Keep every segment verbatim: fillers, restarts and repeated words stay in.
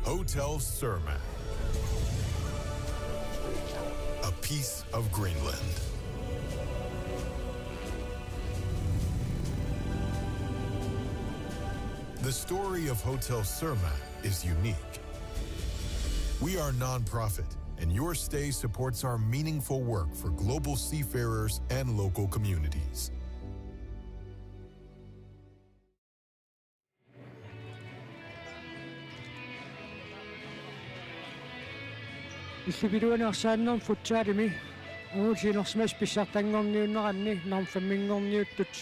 Hotel Surma. A piece of Greenland. The story of Hotel Surma is unique. We are non-profit, and your stay supports our meaningful work for global seafarers and local communities. Illup iluani arsaannermi futsalimi uagut sinersimasut pissartanngorniunneranni nummer femminngorniuttut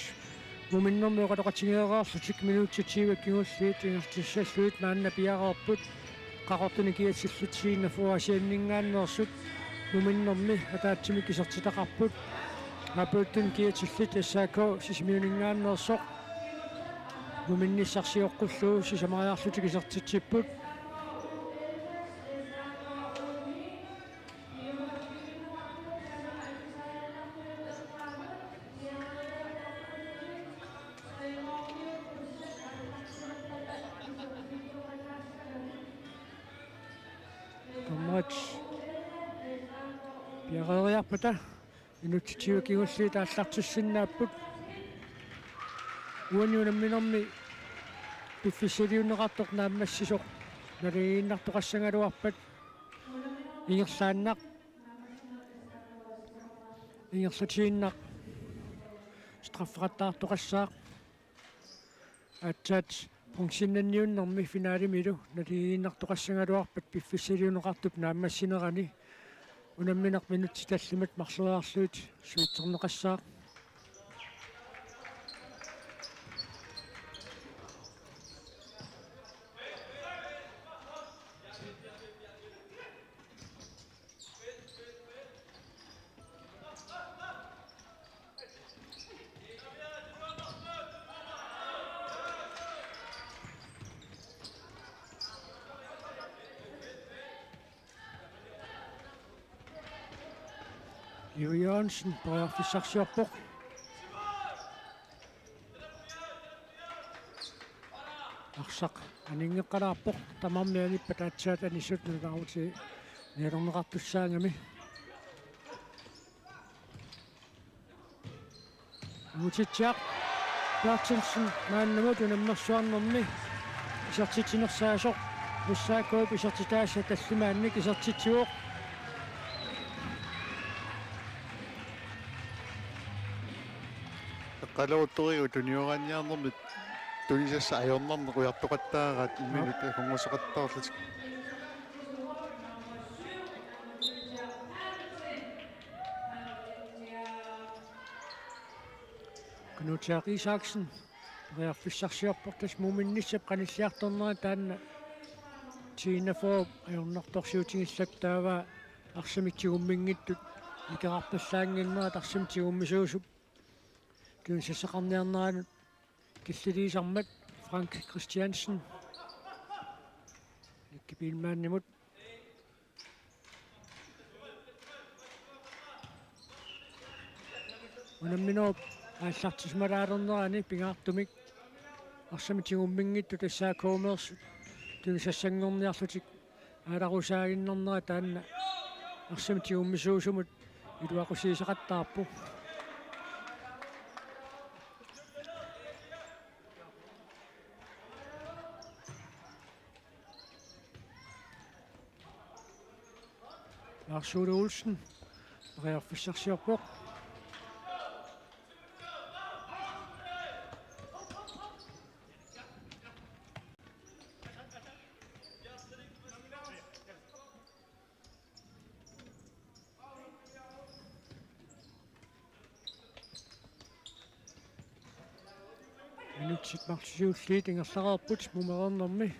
muminnermi oqaloqatigeereerlutik minutsit tyve kingulliit ingerlassallugit maanna piareerput. Qaqortunik kiatillit T enogfyrre Aasianninngaanneersut muminnermi ataatsimik isertitaqarput. Aappaluttunik kiatillit S A K Sisimiuninngaanneersoq muminnissaq sioqqullugu sisamariarlutik isertitsipput. Dommerit piareeriarpata minutsit tyve kingulliit aallartissinnaapput. Uani unamminermi piffissaliunneqartoq naammassisoq naligiinnartoqassagaluarpat ingerlaannaq, ingerlatiinnaq straffeqattaartoqassaaq. Aatsaat bronzennanniunnermi finalemilu naligiinnartoqassagaluarpat piffissaliunneqartup naammassinerani unammineq minutsit tallimat marloriarlugit suitserneqassaaq. Iu Jørgensen periarfissarsiorpoq. Arsaq aninngeqqalaarpoq, tamarmik anippat aatsaat anissut nalunaarutiginiarneqartussaagami. Uutitsiaq Berthelsen maannamut unammersuarnermi isertitsinersaasoq S A K-p isertitaasa tallimaannik isertitsivoq. Eqqaleruttorigu tunioraanniarnermi tunisassat ajornarneq ujartoqattaaraat imminut akunngosoqattaarlutik. Knutsiaq Isaksen periarfissarsiorpoq, tassa muminnissap qanilliartornera taanna T enogfyrre ajornartorsiutigillappoq, taava arsamik tigumminngitsut nikerarpallaannginnerat arsamik tigummisuusup tunisassaqarniarneranut killiliisarmat. Frank Christiansen Nicky Biilmannimut. Unamminerup aallartisimalaalernerani pingaartumik arsamik tigumminngitsut S A K-meersut tunisassanngorniarlutik aalarusaaginnarnera taanna arsamik tigummisuusumut iluaqusiisoqattaarpoq. Lars Ole Olsen periarfissarsiorpoq. Minutsit marluk siulliit ingerlareerput mumereernermi.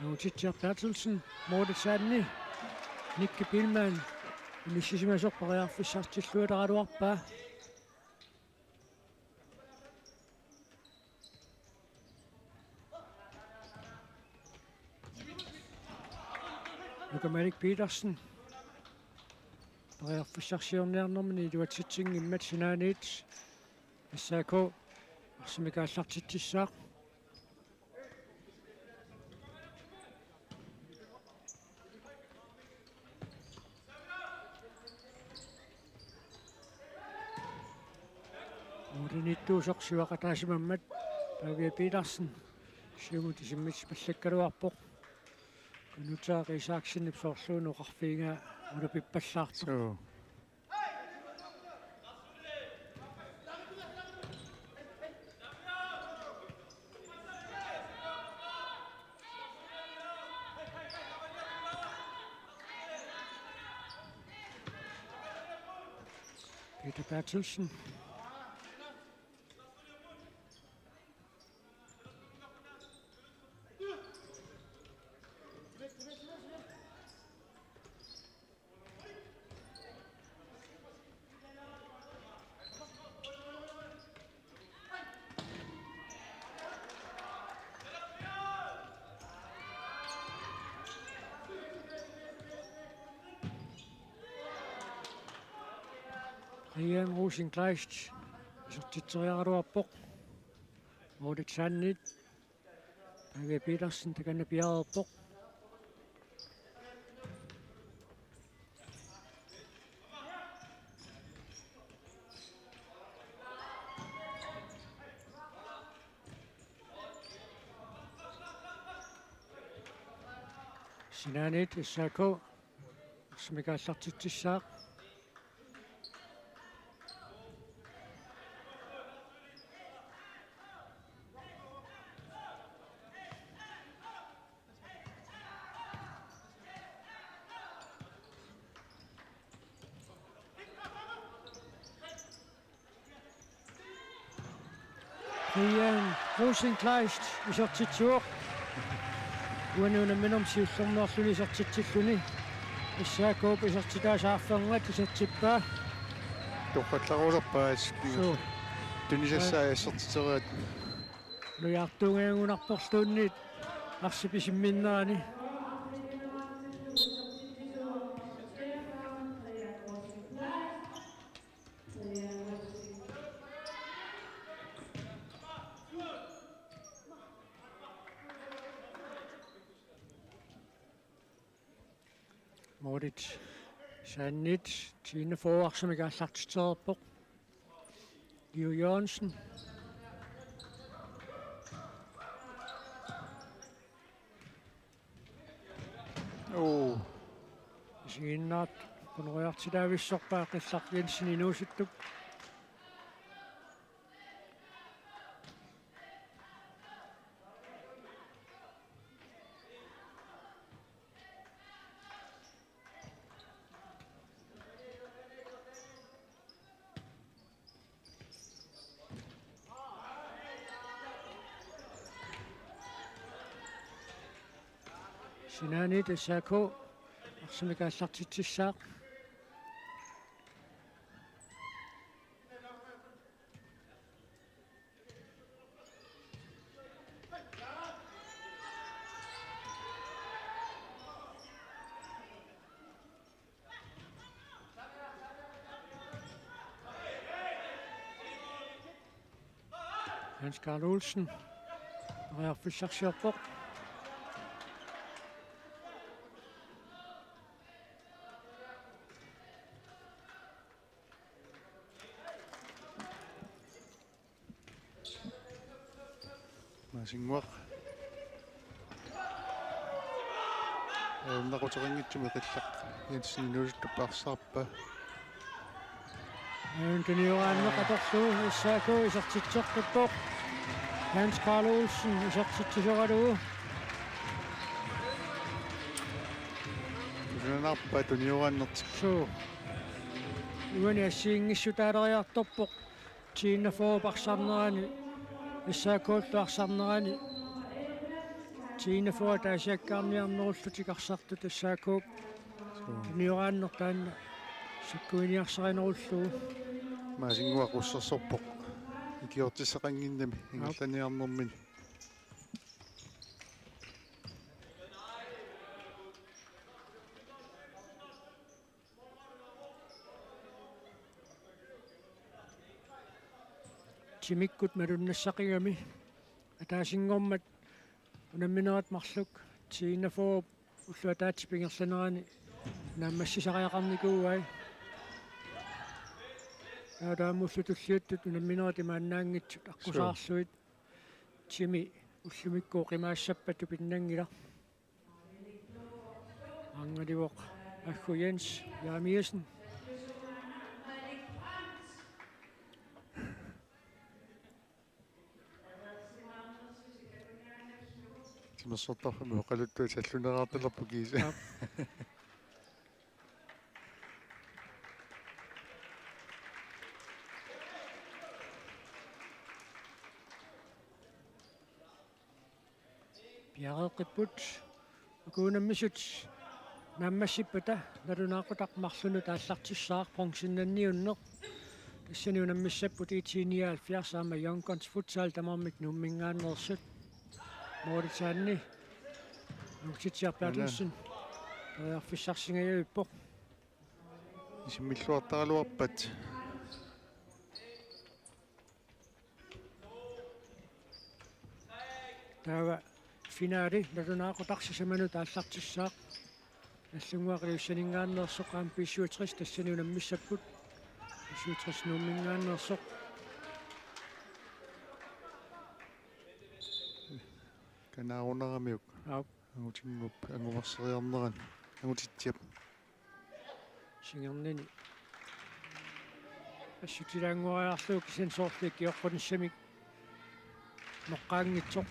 Uutitsiaq Berthelsen målitsaanni Nicky Biilmann inissisimasoq periarfissartillualeraluarpaa. Luka Malik Petersen. Periarfissarsiorniarnermini iluatsitsinngimmat sinaaniit S A K arsamik aallartitsissaaq. Uurinittuusoq sivaqataasimammat Pavia Petersen siumut isimmitsipallakkaluarpoq. Kunutaa Isaksenip soorluuna oqarfigigaa ulapippallaartoq. Suu. Peter Berthelsen. Brian Rosenkleist isertitseriaraluarpoq. Målip saanniit Pavia Petersen takanna piareerpoq. Sinaaniit S A K arsamik aallartitsissaaq. Brian Rosenkleist isertitsivoq. Uani unamminermi siullermeerluni isertitsilluni. S A K-p isertitaasa arfernat isertippaa. Toqqallarulerpaa. Suu. Tunisassaa isertitseriat. Nujartuungajagunarporluunniit arsip isimminnerani. Målip saanniit T enogfyrre arsamik aallartitsereerpoq. Leo Jørgensen. Oo. Isiginnaartut qunoriartitaavissorpaat Qillaq Jensen inuusuttup. Sinaaniit S A K arsamik aallartitsissaaq. Hans Karl Olsen. Periarfissarsiorpoq. Maasinnguaq. Ajunnaquteqanngitsumik Qillaq Jensen inuusuttup arsaarpaa. Aajuna tunioraanneq atorlugu S A K isertitseqqippoq. Hans Karl Olsen isertitsisoralugu. Tununarpaa tunioraannertik. Suu. Uani assigiinngissutaaleriartorpoq. T enogfyrre arsarnerani, S A K-llu arsarnerani, T enogfyrre taasiakkaarniarnerullutik arsartut S A K-p. Suu. Tunioraanneq taanna sakkuiniarsarinerullugu. Maasinnguaq ussersorpoq ikiortissaqannginnami. Aap. Ingerlaniarnermini. timikkut malunnassaqigami. Ataasinngormat unamminerat marluk T enogfyrre ulloq ataatsip ingerlanerani naammassisariaqarnikuuai. Taava aamma ullut tulliuttut unamminerat imaannaanngitsut aqqusaarlugit timi ullumikkut oqimaassappat tupinnanngilaq. Angalivoq Aggu Jens Jeremiassen. Timersortarfimmi oqaluttuat salluneqartalerput kiisa. Aap. Piareeqqipput. Uku unammisut naammassippata nalunaaqutaq marlunut aallartissaaq, bronzennanniunneq. Tassani unammissapput I T nioghalvfjerds aamma Young Guns Futsal tamarmik Nuumminngaanneersut. Målitaanni Nuutsitsiaq Berthelsen periarfissarsingajavippoq. Isimmilluartaraluarpat. Taava finaali nalunaaqutaq sisamanut aallartissaaq. Nagdlunguaq Ilulissaninngaanneersoq aamma B syvogtres tassani unammissapput. B syvogtres Nuumminngaanneersoq. Kanaarunaramiuk. Aap. Angutinnguup angumerseriarnerani. Angutitsiap. Singernini assutilaannguariarlugu kisianni soorlu ikioqqunissamik noqqaanngitsoq.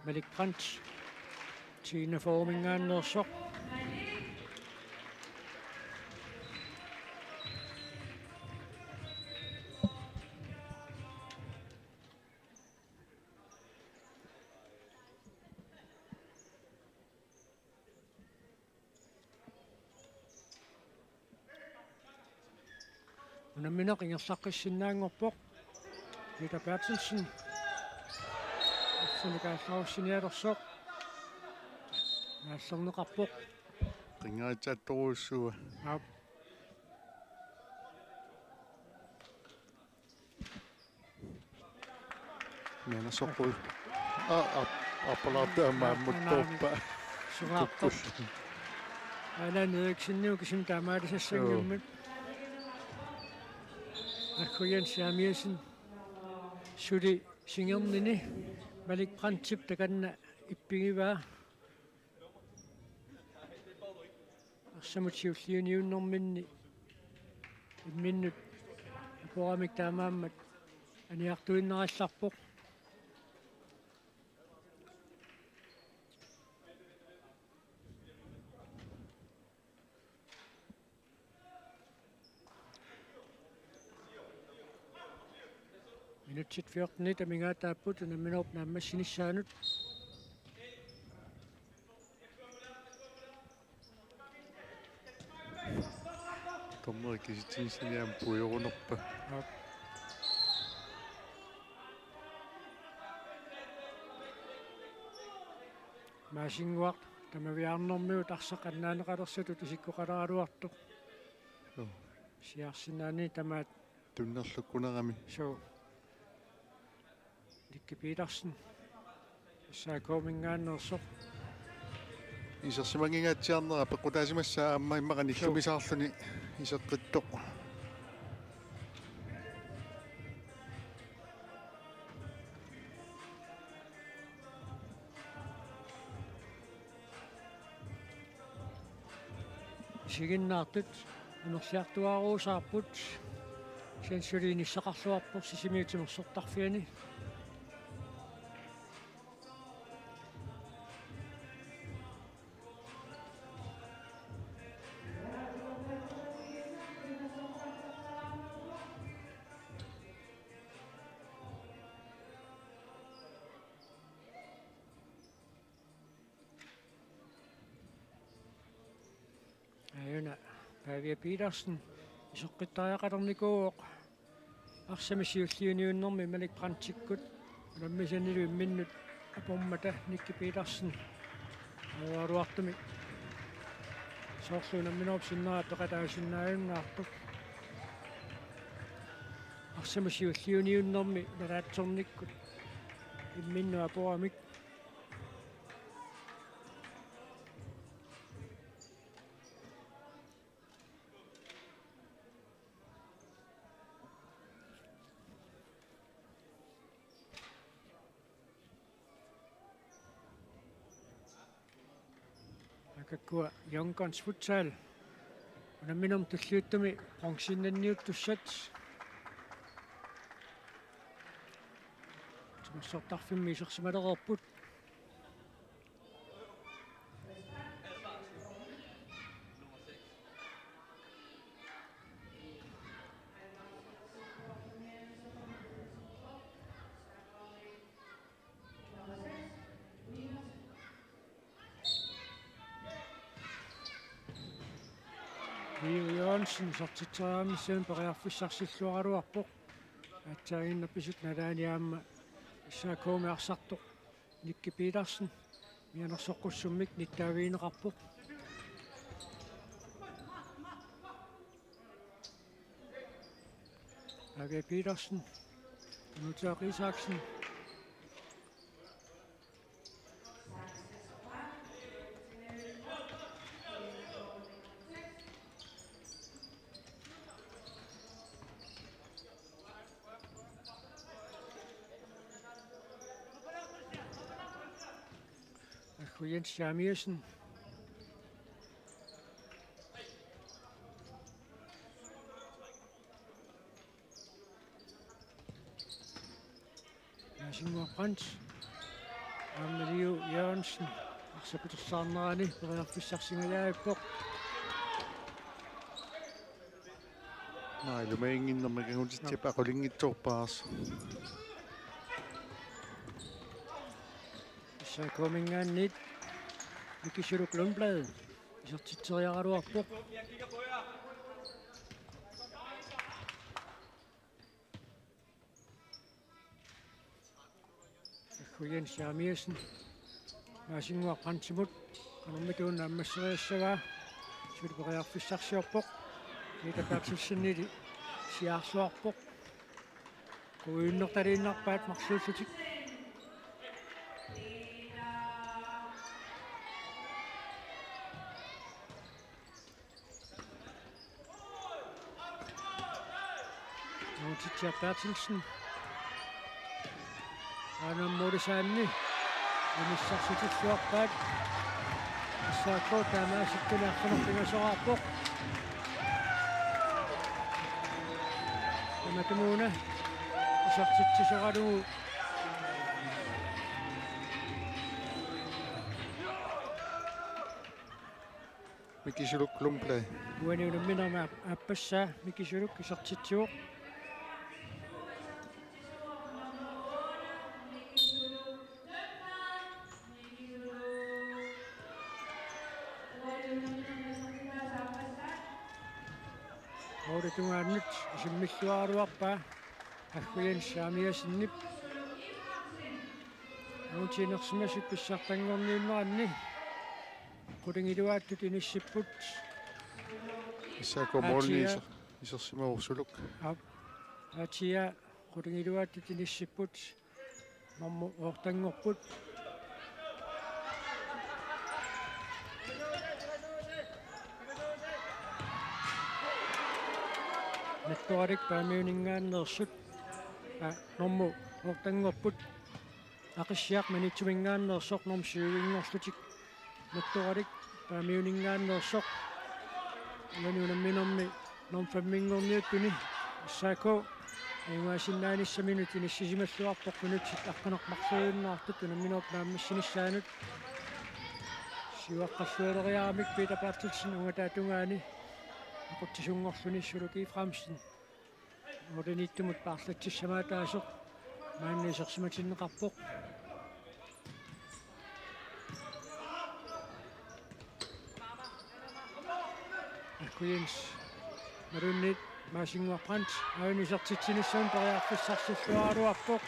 Malik Brandt, T enogfyrre-minngaanneersoq. Unammineq ingerlaqqissinnaanngorpoq. Peter Berthelsen. Arfineq aallarussinialersoq. Naallerneqarpoq. Qingaritsaattorujussuuvoq. Aap. Mianasoqqui. Aa, ap-, appalaartaa maammuttuppa. Sugaartoq. Alan Eriksenip kisimi taamaalisassanngimmat. Joo. Aggu Jens Jeremiassen. Suli singernini Malik Brandtip takanna ippigivaa. Arsamut siulliuniunnerminni imminnut aporamik taamaammat aniartuinnarallarpoq. Minutsit fjortenit amigaataapput unamminerup naammassinissaanut. Dommeri kisitsisinnaanermini puigorunerpa. Aap. Maasinnguaq tamaviaarnermigut arsaq annaaneqalersutut isikkoqaleraluartoq. Joo. Siaarsinnaanani tamaat. Tunnerlukkunerami. Suu. Nicky Petersen. S A K-minngaanneersoq. Isersimanngingaatsiarnera peqqutaasimassaaq aamma immaqa nillumisaarluni iseqqittoq. Isiginnaartut amerliartuaaruusaarput. Kisianni suli inissaqarluarpoq Sisimiut timersortarfiani. Aajuna Pavia Petersen iseqqittariaqalernikuuvoq. Arsami siulliuniunnermi Malik Brandtikkut unammisanilu imminnut apormata Nicky Petersen. Ajoraluartumik soorlu unamminerup sinnera peqataasinnaajunnaartoq. Arsamik siulliuniunnermi nalaatsornikkut imminnut apuramik. Aakakkua Young Guns Futsal. Unamminermi tulliuttumi bronzeinnanniuttussat. Timersortarfimmi isersimalereerput. Liu Jørgensen isertitseriaramissaanut periarfissarsilluaraluarpoq. Aatsaannguaq pisut nalaani aamma S A K-mi arsartoq Nicky Petersen mianersoqqussummik nittaavigineqarpoq. A G Petersen, Nutsaq Isaksen. Aggu Jens Jeremiassen. Maasinnguaq Brandt. Aamma Liu Jørgensen. Arsaq pitussaarnerani periarfissarsingajaappoq. Naa, ilumaginnginnermik angutitsip aqulinngitsoorpaas. S A K-minngaanniit Mikisuluk Lundblad isertitseriaraluarpoq. Aggu Jens Jeremiassen. Maasinnguaq Brandtimut. Qanormita una ammasseriassavaa. Suli periarfissarsiorpoq. Peter Berthelsenili siaarluarpoq. Kuiunnertaliinnarpaat marluullutik. Nuutitsiaq Berthelsen. Aana mulisaanni. Inissarsitilluarpaat. S A K taamaasillutik arfineq-pingasoraarpoq. Tamatumuuna isertitsisoralugu. Mikisuluk Lundblad. Uani unamminermi aappassaa Mikisuluk isertitsivoq. Målip tungaanut isimmilluaraluarpaa Aggu Jens Jeremiassenip. Angutiinersimasut pissartanngorniunneranni qulingiluaattut inissipput. S A K målini Aatia. Iser-, isersimavoq Suluk. Aap. Aatia qulingiluaattut inissipput. Normu otteanngorput. Mattoralik Paamiuninngaanneersoq. Aa, normu otteanngorput. Aqissiaq Maniitsuminngaanneersoq normu syvinngorlutik. Mattoralik Paamiuninngaanneersoq. Uani unamminermi normu femminngorniuttuni S A K ajugaasinnaanissaminut inissisimalluarpoq, minutsit aqqaneq-marluinnartut unamminerup naammassinissaanut. Siuaqqallualeriaramik Peter Berthelsen ungataata tungaani aqutsisunngorluni Suluk Efraimsen. Målimiittumut paarlatsissamaataasoq maanna isersimatinneqarpoq. Aggu Jens. Malunnit Maasinnguaq Brandt. Aajuna isertitsinissamut periarfissarsilluaraluarpoq.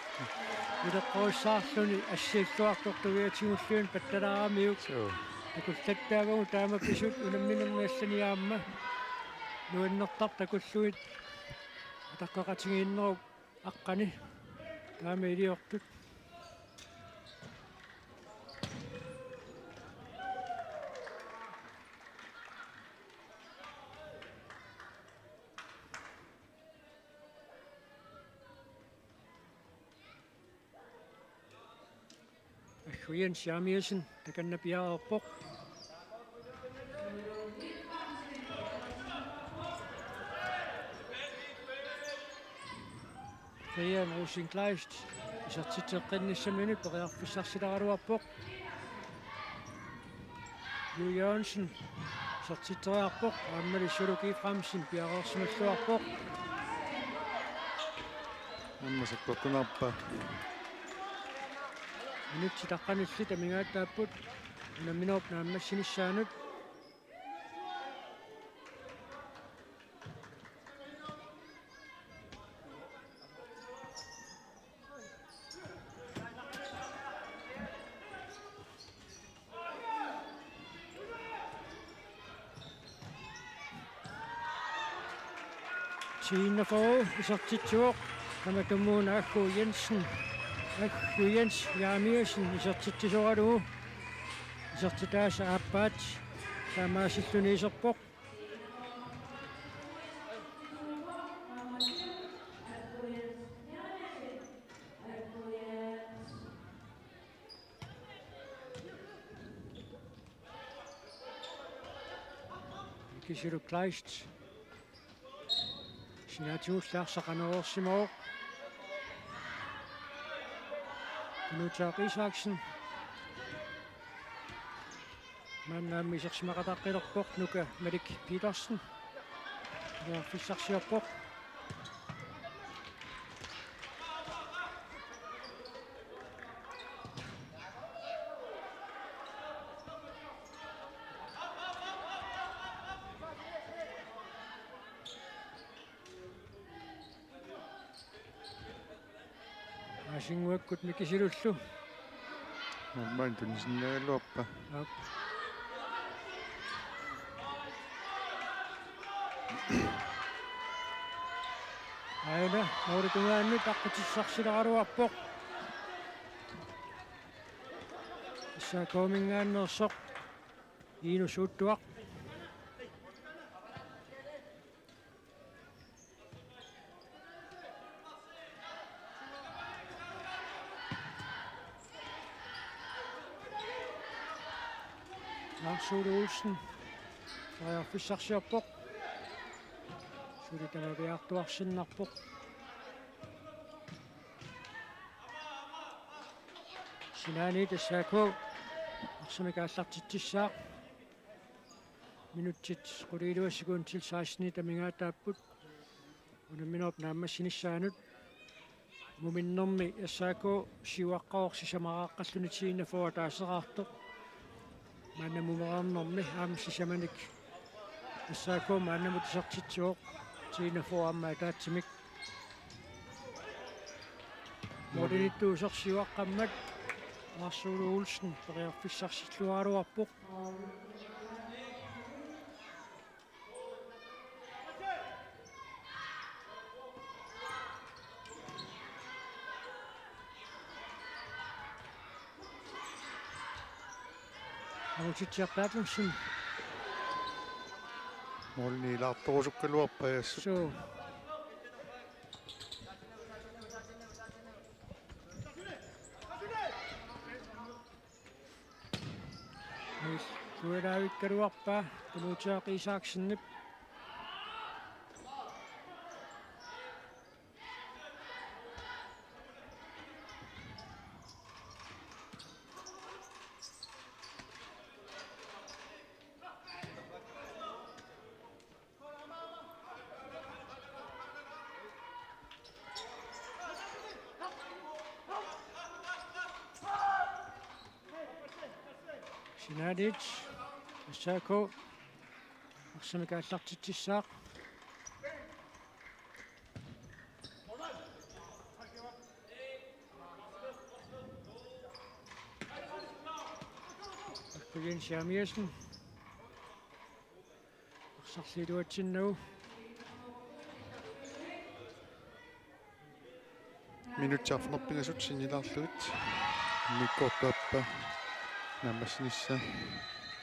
Ileqqorissaarluni assiilluartoq tuiatigulluunniit pattalaaramiuk. Suu. Takullattaavagut taama pisut unamminermi allani aamma. Nuannertarpoq takullugit. Ataqqeqatigiinnerup Aqqani taama iliortut. Aggu Jens Jeremiassen takanna piareerpoq. Brian Rosenkleist isertitseqqinnissaminik periarfissarsileraluarpoq. Juul Jørgensen isertitseriarpoq, aammali Sulu Giframsen piareersimalluarpoq. Aamma sakkortunarpa. Minutsit aqqanillit amigaataapput unamminerup naammassinissaanut. T-41 isertitsivoq, tamatumuuna Aggu Jensen, Aggu Jens Jeremiassen isertitsisoralugu. Isertitaasa aappaat taamaasilluni iserpoq. Kisilu Kleist. Sinaatigullu arsaq qanoq ersimavoq. Kunuutaaq Isaksen. Maanna aamma isersimaqataqqilerpoq Nuka Malik Petersen. Periarfissarsiorpoq. Aasinnguakkut Mikisilullu. Aamma tunisinnaagaluarpa. Aap. Aana nuulitungaannut aqqutissarsileraluarpoq. S A K-minngaanneersoq Iinus Uuttuaq. Lars Ole Olsen periarfissarsiorpoq. Suli tamaviaartuarsinnarpoq. Sinaaniit S A K arsamik aallartitsissaaq. Minutsit qulit elleve sekundit sekstenit amigaataapput unamminerup naammassinissaanut. Muminnermi S A K siuaqqavoq sisamaraaqqalluni T-enogfyrre ataaseraartoq. Maanna mumereernermi aamma sisamanik S A K maannamut isertitsivoq, T-enogfyrre aamma ataatsimik. Målimiittuusoq siuaqqammat Lars Ole Olsen periarfissarsilluaraluarpoq. Autitsiaq Berthelsen. Målini ilaartorusukkaluarpaa assut. Suu. Sualaavikkaluarpaa Kunuutaaq Isaksenip. Sinaaniit S A K arsamik aallartitsissaaq. Aggu Jens Jeremiassen. Arsarli iluatsinnagu. Minutsit arfineq-pingasut sinnilaarlugit. Immikkoortup aappaa naammassinissaa.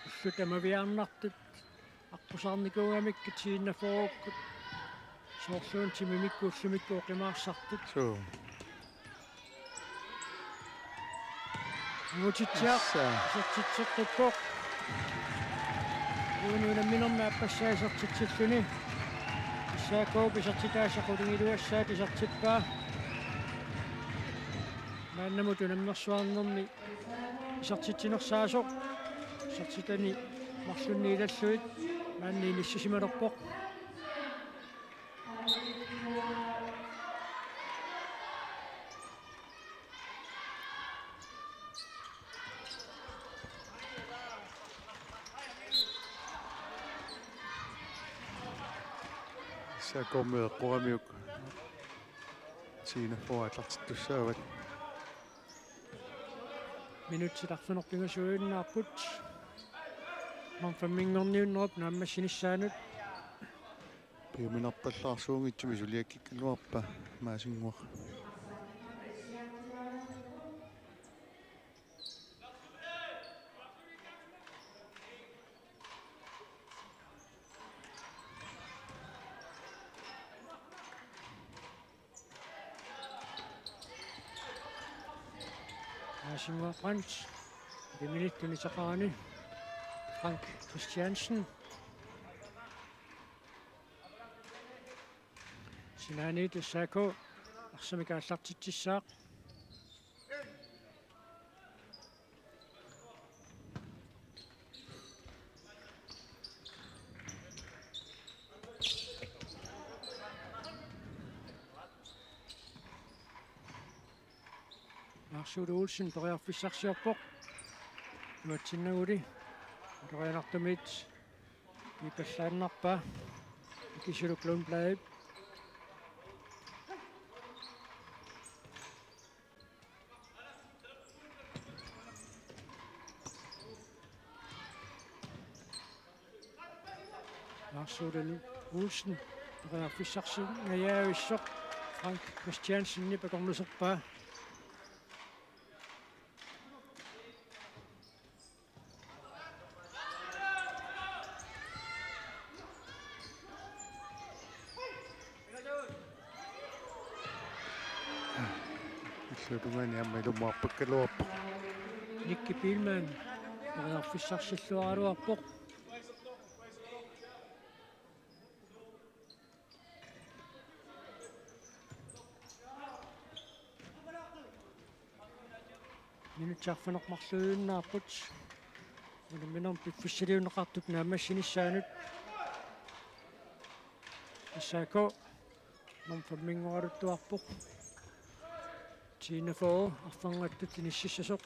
Ullut tamaviaarnartut aqqusaarnikuugamikkit tiinnaforukkut. Soorluuna timimikkut ullumikkut oqimaarsartut. Suu. Uutitsiaq. Assa. Isertitseqqippoq. Uunga unamminermi aappassaa isertitsilluni. S A K-p isertitaasa qulingiluassaat isertippaa. Maannamut unammersuarnermi isertitsinersaasoq. Isertitani marlunni ilallugit maani inissisimalerpoq. S A K-mi eqqoramiuk tiinnaforup aallartittussaavat. Minutsit arfineq-pingasuinnaapput. Nummer femminngorniunnerup naammassinissaanut. Piuminarpallaarsuunngitsumik suliakkikkaluarpaa Maasinnguaq. Maasinnguaq Brandt. Iminittunisaqarani Frank Christiansen. Sinaaniit S A K arsamik aallartitsissaaq. Lars Ole Olsen periarfissarsiorpoq. Iluatsinnaguli. Torianartumit. Ipallaannarpaa. Ikisilu Blomblad. Lars Ole Olsen. Periarfissarsinngajavissoq. Frank Christiansenip akornuserpaa. Illuatungaani aamma ilumoorpakkaluarpoq. Nicky Biilmann periarfissarsilluaraluarpoq. Minutsit arfineq-marluinnaapput. Unamminermi piffissaliunneqartup naammassinissaanut. S A K nummer femminngoraluttuarpoq. Tiinnaforup arferngattut inississasoq.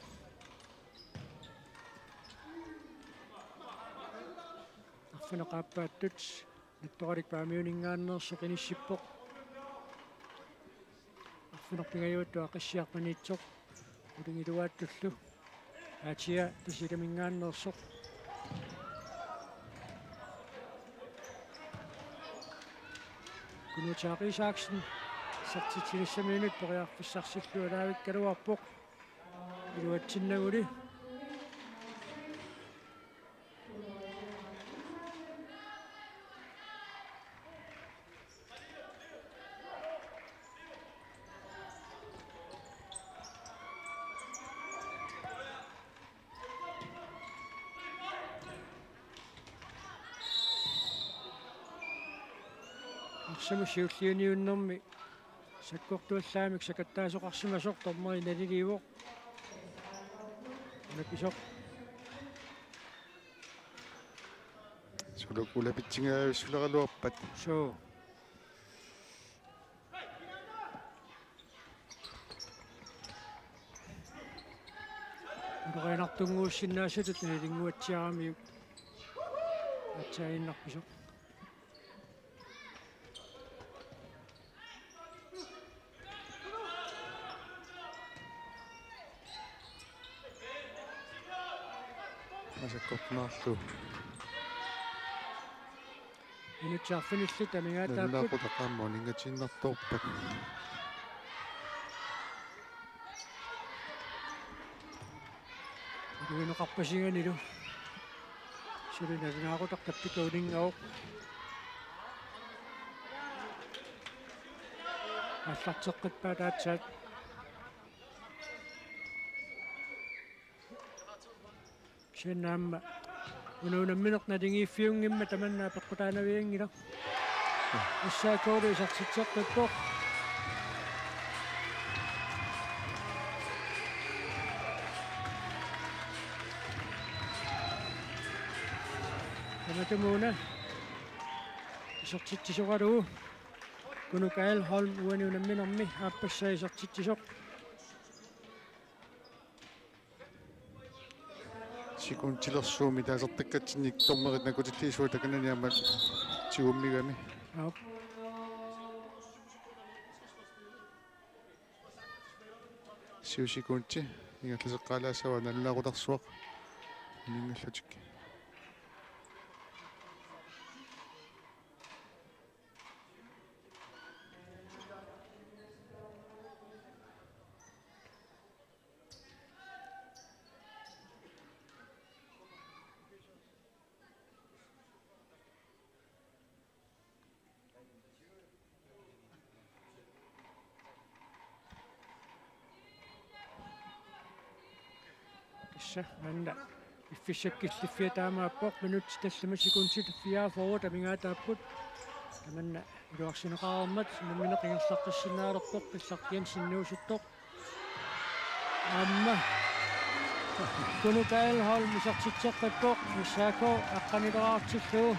Arfineq-aappaattut. Nattoralik Paamiuninngaanneersoq inissippoq. Arfineq-pingajuattut Aqissiaq Maniitsoq. Qulingiluaattullu. Aatia Tasiilaminngaanneersoq. Kunuutaaq Isaksen. Isertitsinissaminnut periarfissarsilluaraavikkaluarpoq. Iluatsinnaguli. Arsamut siulliuniunnermi sakkortuallaamik sakattaasoqarsimasoq dommeri naliliivoq. Unapisoq. Sulu ulapitsinngavissuleraluarpat. Suu. Ulorianartunnguussinnaasutut nalilinguatsiaramiuk. Atsaaginnarpisoq. Massakkut nalunaarlu. Minutsit arfinillit amigaataapput. Nalunaaqutaq aamma uninngatiinnartoorpat. Uineqarpasinganilu. Suli nalunaaqutaq tappikka uninngavoq. Aallarteqqippaat aatsaat. Kisianni aamma una unammineq naligiiffiunngimmat tamanna peqqutaanavianngilaq. S A K-lu isertitseqqippoq. Tamatumuuna isertitsisoralugu Kunuk Aal Holm uani unamminermi aappassaa isertitsisoq. Sekundilersuummi taasartakkatsinnik dommerit nakutilliisuat takanani aamma tigummigami. Aap. Syv sekundi ingerlateqqaalaassavaa nalunaaqutarsuaq uninngallutik. Tassa maanna piffissaq killiffiat taamaappoq, minutsit tallimat sekundit fireogfyrre amigaataapput. Tamanna iluarsineqareermat unammineq ingerlaqqissinnalerpoq, Pillaq Jensen inuusuttoq. Aamma Kunuk Aal Holm isertitseqqippoq, S A K aqqanilaartillugu.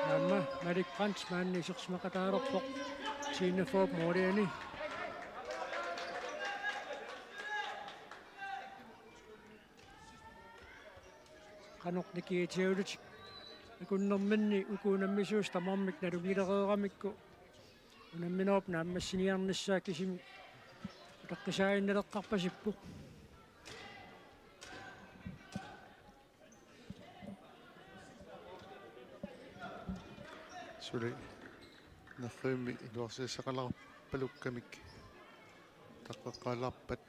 Aamma Malik Brandt maanna isersimaqataalerpoq T enogfyrre måliani. Qanoq nikiitigalutik akunnerminni uku unammisuusut tamarmik nalunngilereeramikku unamminerup naammassiniarnissaa kisimi utaqqisaaginnaleqqarpasippoq. Suli nerrivimmi iluarsiassaqalaarpalukkamik taqqeqqaalaarpat.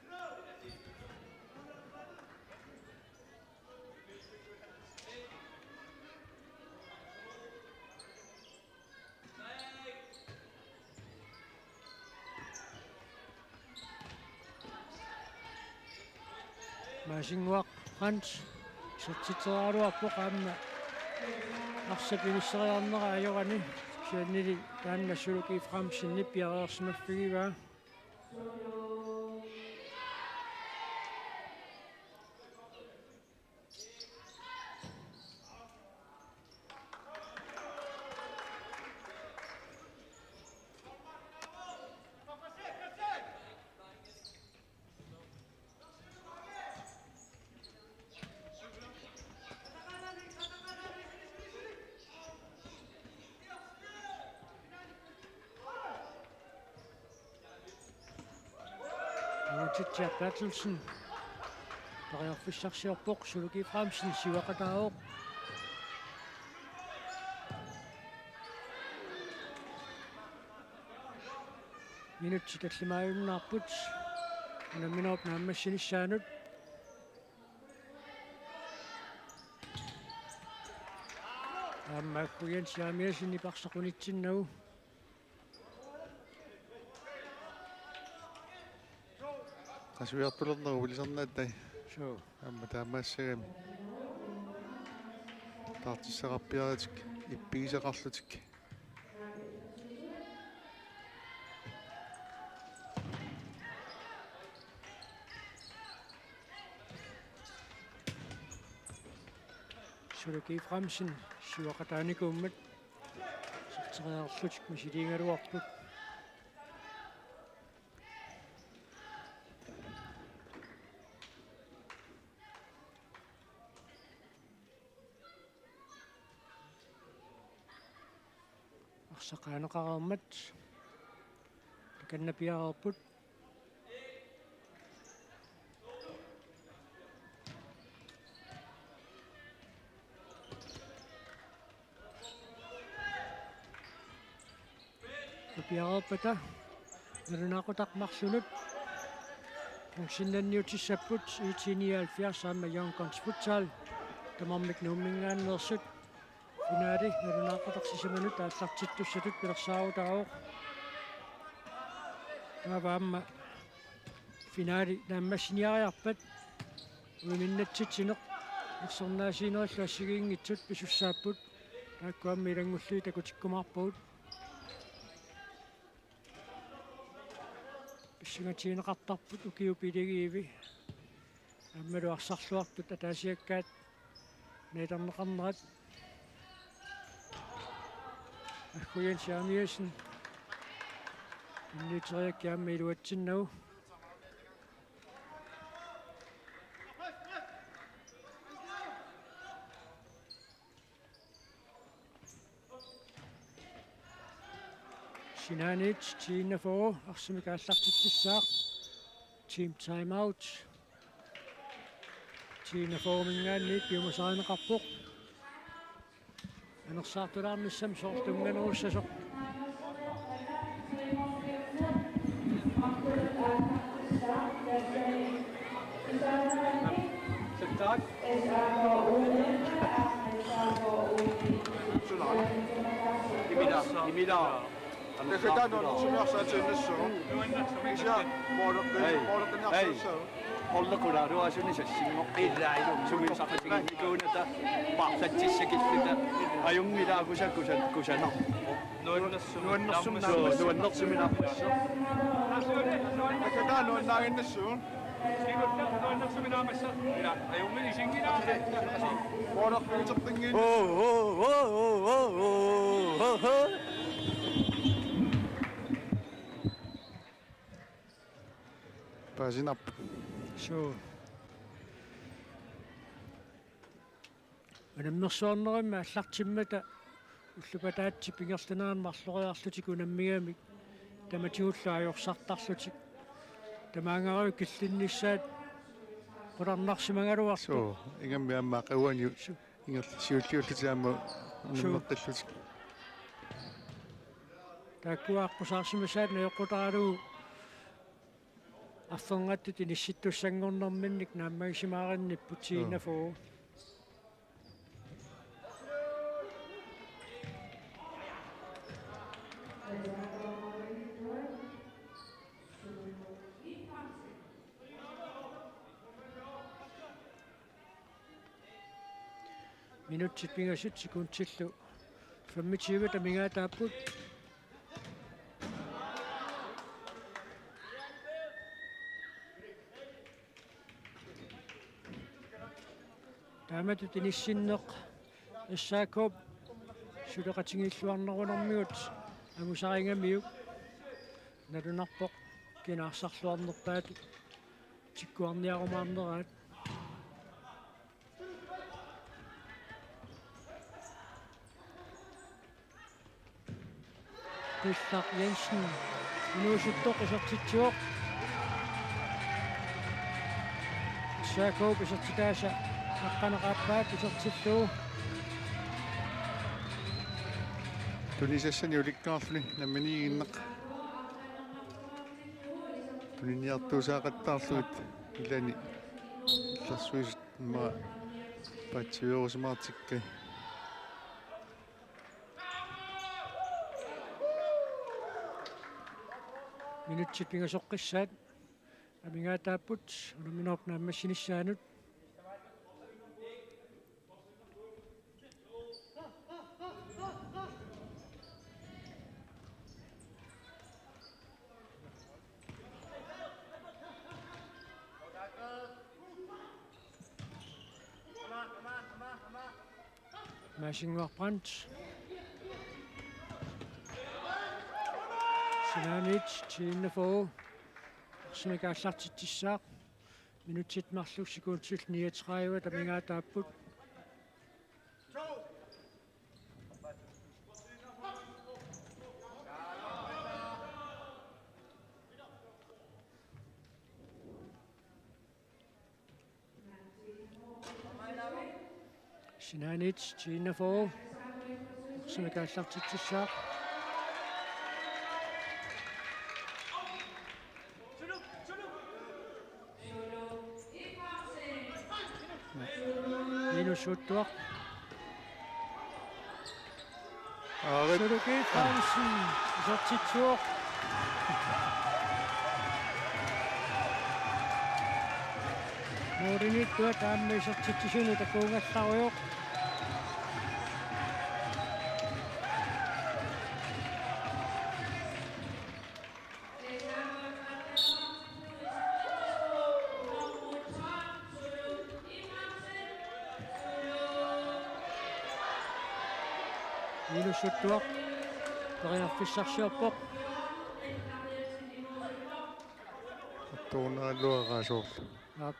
Maasinnguaq Hans isertitseriaraluarpoq aamma arsap inisseriarnera ajorani, kisiannili taanna Suluki Frandsenip piareersimaffigivaa. Aamma Titsia Berthelsen periarfissarsiorpoq, Suluki Frandsen siuaqataavoq. Minutsit tallimaajunnaarput unamminerup naammassinissaanut. Aamma Kujan Siamiasinip arsaq unitsinnagu. Qasuiartulernerup ilisarnaattai. Suu. Aamma taamaassagami. Taartissaqarpiaratik ippigisaqarlutik. Suluki Frandsen siuaqataanikuummat iserteriarlutik misiliigaluarput. Arsaq aaneqareermat takanna piareerput. Upiareerpata nalunaaqutaq marlunut bronzennanniutissapput I T nioghalvfjerds aamma Young Guns Futsal tamarmik Nuumminngaanneersut. Finaali nalunaaqutaq sisamanut aallartittussatut pilersaarutaavoq. Taava aamma finaali naammassiniariarpat uiminnatsitsineq ersernaasiinerillu assigiinngitsut pisussaapput. Taakku aamma ilanngullugit takutikkumaarpagut. Pissangatigineqartarput ukiut pilegiivi. Aammalu arsarluartut ataasiakkaat aniatarneqarnerat. Aggu Jens Jeremiassen. Inniteriakkit aamma iluatsinnagu. Sinaaniit T enogfyrre arsamik aallartitsissaaq. Team timeout. T enogfyrre-minngaanniit piumasarineqarpoq. Anersaartulaarnissami soorlu tunnganerussasoq. Imila, imila. Tassa taanna nuannersumik arsaq atuinnassaaq. Kisianni måleqi-, måleqiniarsaassaaq. Hold da, qulaaruasuni sassinngorpoq. Illaalu sumiusaqatigiinnikuunata paarlatsissakilluta. Ajunngilaq kusa-, kusa-, kusanarpoq. Nuannersumik. Nuannersumik. Joo, nuannersumik naammassooq. Tassa taanna nuannaaginnassaaq. Paasinarpoq. Suu. Unammersuarnermi aallartimmata ulloq ataatsip ingerlanerani marloriarlutik unammigamik tamatigullu ajorsartarlutik. Tamaanga killinnissaat qularnarsimagaluartoq. Suu, ingammik aamma aqaguani ingerlasiulliullutik aamma unammeqqillutik. Taakkua aqqusaarsimasaat najoqqutaralugu arfernattut inissittussanngornerminnik naammagisimaarinnipput. Joo. T enogfyrre. Minutsit pingasut sekundillu femogtyve amigaataapput. Taamatut inissinneq S A K-p suleqatigiilluarnerunermigut angusaringamiuk nalunarpoq kina arsarluarnerpaatut tikkuarniarumaarneraat. Qillaq Jensen inuusuttoq isertitsivoq. S A K-p isertitaasa aqqaneq-aappaat isertillugu. Tunisassanik ulikkaarluni namminiiginnaq. Tuniniartuusaaqattaarlugit ilani illersuisut immaqa paatsiveerusimaartikkai. Minutsit pingasoqqissaat amigaataapput unamminerup naammassinissaanut. Maasinnguaq Brandt. Sinaaniit T enogfyrre arsamik aallartitsissaaq. Minutsit marluk sekundit niogtredive amigaataapput. Sinaaniit T enogfyrre arsamik aallartitsissaaq. Inuusuttuaq. Aarit. Sulu Keith Hansen isertitsivoq. Nuurinittuat aamma isertitsisunut takugallarujoq. Inuusuttuaq periarfissarsiorpoq. Attuunaluaraasoorlu. Aap.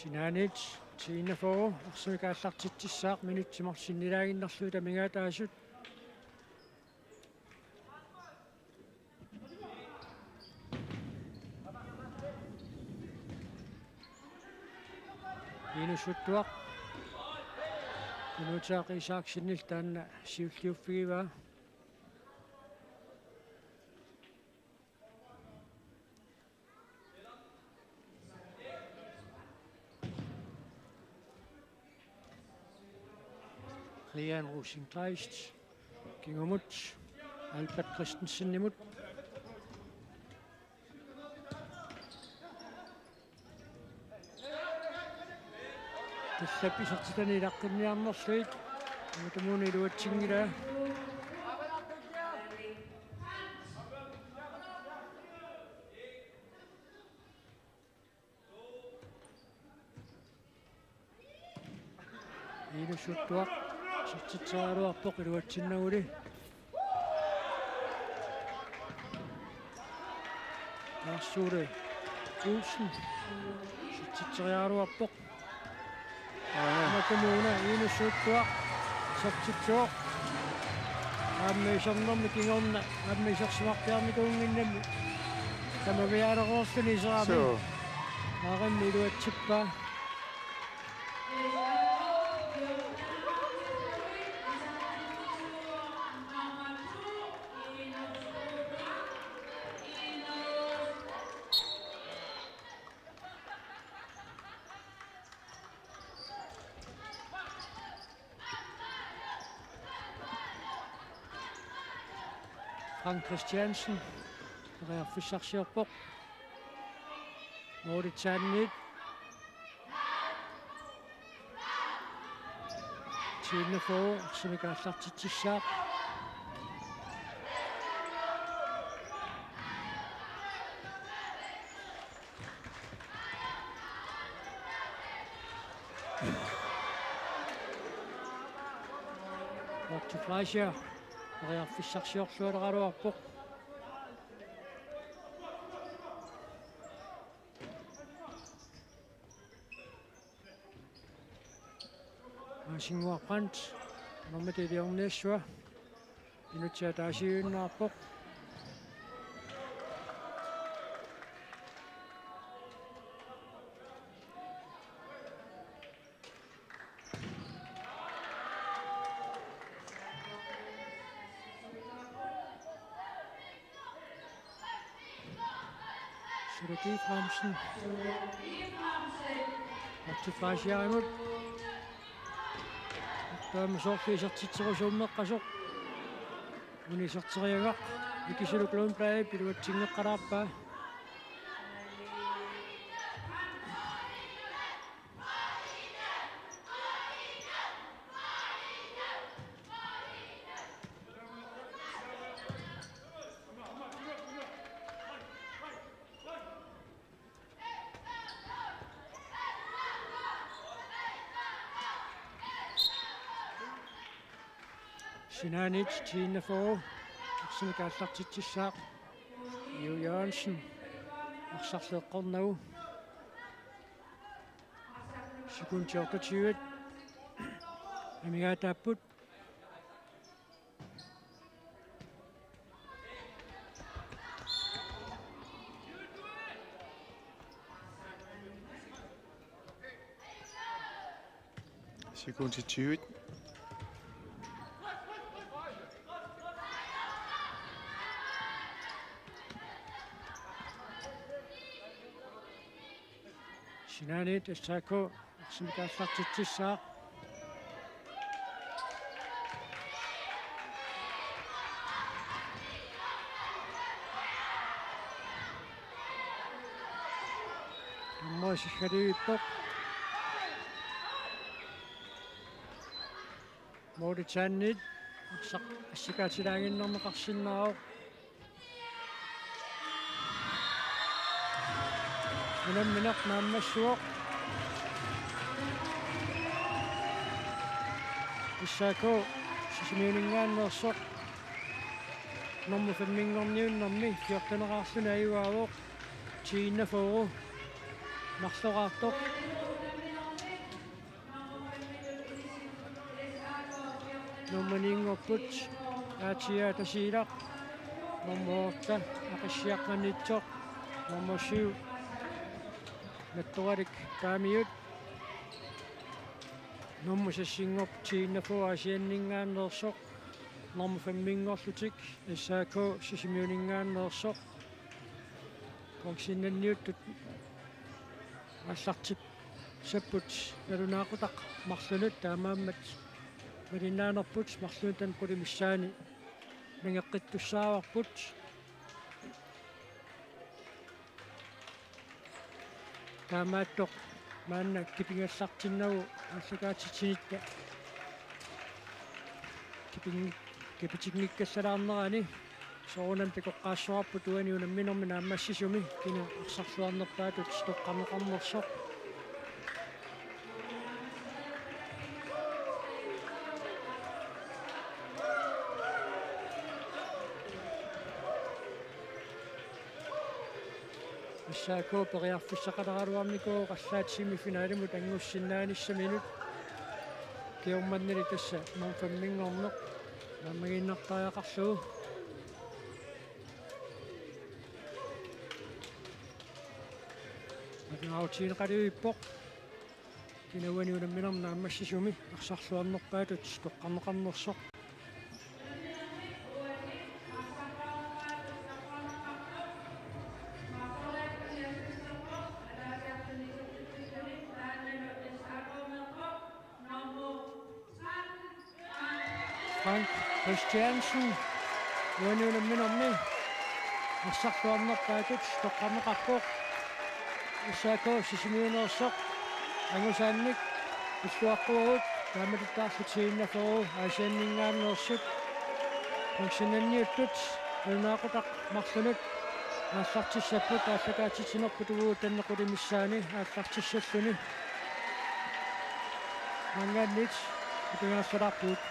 Sinaaniit T enogfyrre arsamik aallartitsissaaq, minutsit marluk sinnilaaginnarlugit amigaataasut. Inuusuttuaq. Kunuutaaq Isaksenillu taanna siulliuffigivaa. Rian Rosenkreist kingumut Albert Christensenimut. Tallap isertitani ilaqqinniarnerlugit. Aamma tamaani iluatsinngilaa. Inuusuttuaq isertitseriaraluarpoq iluatsinnaguli. Lars Ole Olsen isertitseriaraluarpoq. Aana. Aamma tamaana Inuusuttuaq isertitsivoq. Aamma isernermi kingorna aamma isersimarpiarnikuunnginnami tamaviaalereerluni iserami. Suu. Aarimmi iluatsippaa. Frank Christiansen periarfissarsiorpoq. Moritz Sandvik. T enogfyrre arsamik aallartitsissaaq. Otto Fleischer periarfissarsiorlualeraluarpoq. Aasinnguaq Brandt, nummer iliorniassua, minutsit ataasiinnarpoq. Sulu Keith Hansen. Otto Fleischer imut. Taama soorlu isertitserusuummeqqasoq. Una iserteriagaq Miki Sulu Kronbladip iluatsinngeqqalaarpaa. Sinaaniit T enogfyrre arsamik aallartitsissaaq. Iu Jørgensen arsarleeqqornagu. Sekundit otteogtyve amigaataapput. Sekund til tyve. Sinaaniit S A K arsamik aallartitsissaaq. Nummer siggalivippoq. Målitsaanniit arsaq assikaatilaaginnarneqarsinnaavoq. Unammineq naammassivoq. S A K Sisimiuninngaanneersoq. Nummer femminngorniunnermi fjorteneqarluni ajugaavoq. T enogfyrre marloraartoq. Nummer ninngorput Aatia Tasiilaq. Nummer otte Aqissiaq Qanitsoq. Nummer syv Nattoralik Paamiut. Nummer seksinngorput T enogfyrre Aasianninngaanneersoq. Nummer femminngorlutik S A K Sisimiuninngaanneersoq. Bronzennanniuttut aallartippaat nalunaaqutaq marlunut, taamaammat malinnaanerput marlunut taanna qulit missaanni nangeqqittussaavarput. Taamaattoq maanna kipigallartinnagu aallakaatitsinitta kiping-, kipitinngikkallarnerani soorunami takoqqaassavarput uani unamminermi naammassisumi kina arsarluarnerpaatut toqqarneqarnersoq. S A K periarfissaqaleraluarnikuuvoq arlaat semifinalimut angussinnaanissaminut. Kingornali tassa nummer femminngorneq naammagiinnartariaqarlugu. Nalunaarutigineqalivippoq. Kina uani unamminermi naammassisumi arsarluarnerpaatut toqqarneqarnersoq. Frank Christiansen, uani unamminermi arsarluarnerpaatut toqqarneqarpoq. S A K Sisimiuneersoq angusaannik illuaqquagut, taamatuttaarlu T enogfyrre Aasianninngaanneersut. Bronzennanniuttut nalunaaqutaq marlunut aallartissapput, aallakaatitsinerput uagut taanna qulit missaanni aallartissalluni. Maanngaanniit atugaassalarput.